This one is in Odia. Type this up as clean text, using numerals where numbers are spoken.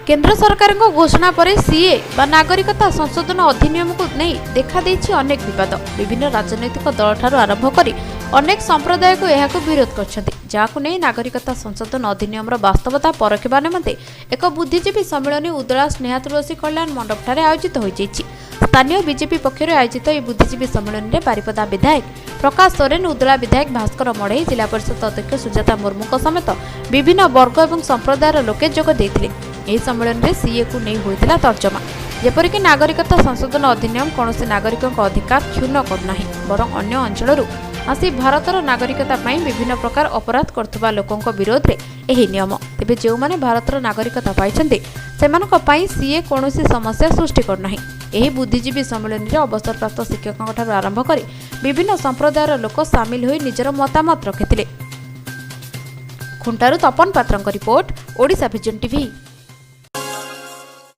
କେନ୍ଦ୍ର ସରକାରଙ୍କ ଘୋଷଣା ପରେ ସିଏ ବା ନାଗରିକତା ସଂଶୋଧନ ଅଧିନିୟମକୁ ନେଇ ଦେଖାଦେଇଛି ଅନେକ ବିବାଦ। ବିଭିନ୍ନ ରାଜନୈତିକ ଦଳଠାରୁ ଆରମ୍ଭ କରି ଅନେକ ସମ୍ପ୍ରଦାୟକୁ ଏହାକୁ ବିରୋଧ କରିଛନ୍ତି, ଯାହାକୁ ନେଇ ନାଗରିକତା ସଂଶୋଧନ ଅଧିନିୟମର ବାସ୍ତବତା ପରଖିବା ନିମନ୍ତେ ଏକ ବୁଦ୍ଧିଜୀବୀ ସମ୍ମିଳନୀ ଉଦଳା ସ୍ନେହା ତୁଳସୀ କଲ୍ୟାଣ ମଣ୍ଡପଠାରେ ଆୟୋଜିତ ହୋଇଯାଇଛି। ସ୍ଥାନୀୟ ବିଜେପି ପକ୍ଷରୁ ଆୟୋଜିତ ଏହି ବୁଦ୍ଧିଜୀବୀ ସମ୍ମିଳନୀରେ ବାରିପଦା ବିଧାୟକ ପ୍ରକାଶ ସୋରେନ, ଉଦଳା ବିଧାୟକ ଭାସ୍କର ମଢ଼େଇ, ଜିଲ୍ଲା ପରିଷଦ ଅଧ୍ୟକ୍ଷ ସୁଜାତା ମୁର୍ମୁଙ୍କ ସମେତ ବିଭିନ୍ନ ବର୍ଗ ଏବଂ ସମ୍ପ୍ରଦାୟର ଲୋକେ ଯୋଗ ଦେଇଥିଲେ। ଏହି ସମ୍ମିଳନୀରେ ସିଏକୁ ନେଇ ହୋଇଥିଲା ତର୍ଜମା। ଯେପରିକି ନାଗରିକତା ସଂଶୋଧନ ଅଧିନିୟମ କୌଣସି ନାଗରିକଙ୍କ ଅଧିକାର କ୍ଷୁଣ୍ଣ କରୁନାହିଁ, ବରଂ ଅନ୍ୟ ଅଞ୍ଚଳରୁ ଆସି ଭାରତର ନାଗରିକତା ପାଇଁ ବିଭିନ୍ନ ପ୍ରକାର ଅପରାଧ କରୁଥିବା ଲୋକଙ୍କ ବିରୋଧରେ ଏହି ନିୟମ। ତେବେ ଯେଉଁମାନେ ଭାରତର ନାଗରିକତା ପାଇଛନ୍ତି, ସେମାନଙ୍କ ପାଇଁ ସିଏ କୌଣସି ସମସ୍ୟା ସୃଷ୍ଟି କରୁନାହିଁ। ଏହି ବୁଦ୍ଧିଜୀବୀ ସମ୍ମିଳନୀରେ ଅବସରପ୍ରାପ୍ତ ଶିକ୍ଷକଙ୍କଠାରୁ ଆରମ୍ଭ କରି ବିଭିନ୍ନ ସମ୍ପ୍ରଦାୟର ଲୋକ ସାମିଲ ହୋଇ ନିଜର ମତାମତ ରଖିଥିଲେ। ଖୁଣ୍ଟାରୁ ତପନ ପାତ୍ରଙ୍କ ରିପୋର୍ଟ, ଓଡ଼ିଶା ଭିଜନ ଟିଭି।